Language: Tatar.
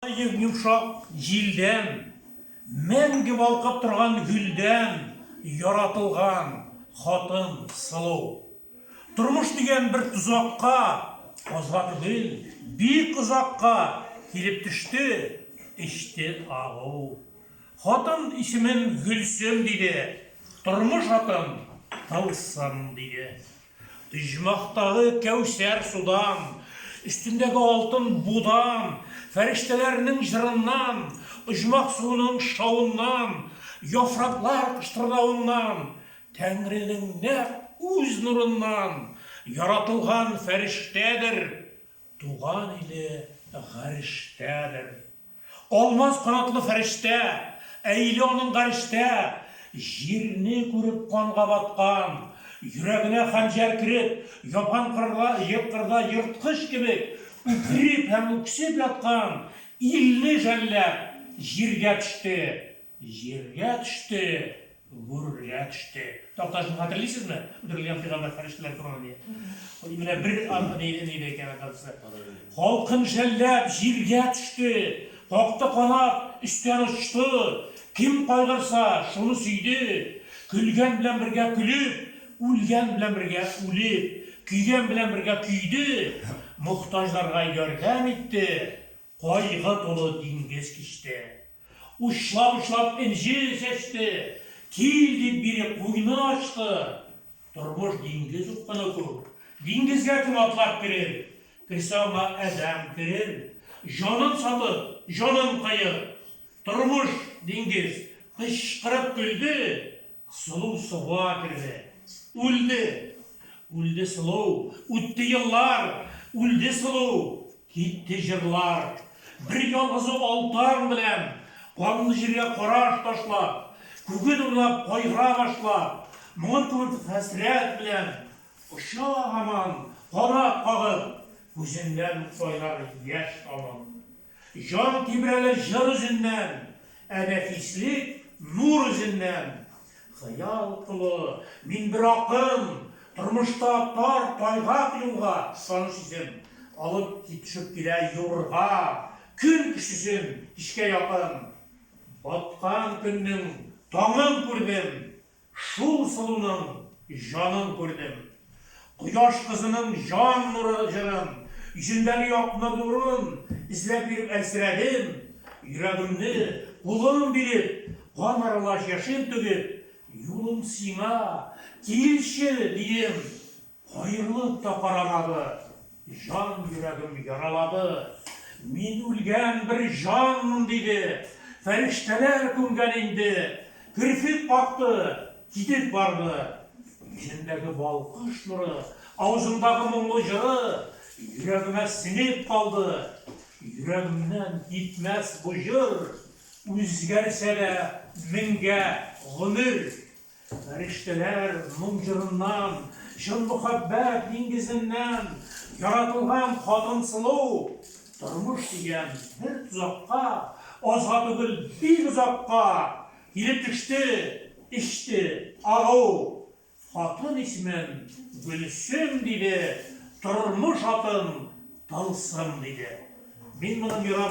Йомшак җилдән, мәңге балкып торган гөлдән яратылган хатын сылу. Тормыш дигән бер тозакка, азга түгел, бик озакка килеп төште, эчте агу. Хатын исемен Гөлсем диде, тормыш атын Тылсым диде. Оҗмахтагы кәүсәр судан, өстендәге алтын будан, фәрештәләрнең җырыннан, оҗмах суының шавыннан, яфраклар кыштырдавыннан, Тәңренең нәкъ үз нурыннан яратылган фәрештәдер, Туган иле гарештәдер. Алмаз канатлы фәрештә, Ә иле аның гарештә. Җирне күреп канга баткан, Йөрәгенә хәнҗәр кереп, Япан кырда, кырда ерткыч кебек Үкереп һәм үксеп яткан Илне жәлләп, җиргә төште. Җиргә төште, гүргә төште. Такташны хәтерлисезме? Үтерелгән пәйгамбәр фәрештәләр турында ди. Менә бер ни ни икән оказывается. Халкын жәлләп җиргә төште, какты канат, өстән очты. Кем кайгырса, шуны сөйде. Көлгән белән бергә көлеп, үлгән белән бергә үлеп, көйгән белән бергә көйде, мохтаҗларга ярдәм итте. Кайгы тулы диңгез кичте. Учлап-учлап энҗе чәчте. Кил, дип бире куйны ачты. Тормыш диңгез упкыны күк. Диңгезгә кем атлап керер? Керсә аңа адәм керер. Җанын сатып, җанын кыеп. Тормыш, диңгез, кычкырып көлде. Сылу суга керде. Үлде. Үлде сылу. Үтте еллар. Үлде сылу. Китте җырлар. Бер ялгызы алтан белән, канлы җиргә караш ташлап, күген уйлап кайгыра башлап, моңын күмеп хәсрәт белән, оча һаман, канат кагып, күзеннән кайнар яшь тамып. Җан тибрәлер җыр үзеннән, Ә нәфислек нур үзеннән. Хыял колы, мин бер акын, Тормышта тар тайгак юлга Таныш исем, алып төшеп килә юрга, Көн кешесен кичкә якын. Баткан көннең таңын күрдем, Шул сылуның җанын күрдем. Кояш кызының җан нуры җырын, Йөзендәге якты нурын Эзләп йөреп әлсерәдем. Йөрәгемне, кулым биреп, Кан аралаш яшем түгеп, Юлым сиңа, килче, дидем. Каерылып та карамады, Җан йөрәгем яралады. Мин үлгән бер җанмын, диде, Фәрештәләр күмгән инде. Керфек какты, китеп барды. Йөзендәге балкыш нуры, Авызындагы моңлы җыры Йөрәгемә сеңеп калды. Йөрәгемнән китмәс бу җыр, Үзгәрсә дә меңгә гомер. Фәрештәләр моң җырыннан, Чын мөхәббәт диңгезеннән Яратылган хатын сылу. Тормыш дигән бер тозакка, Азга түгел, бик озакка Килеп төште, эчте агу. Хатын исемен Гөлсем диде, Тормыш атын Тылсым диде. Мин моны мираб.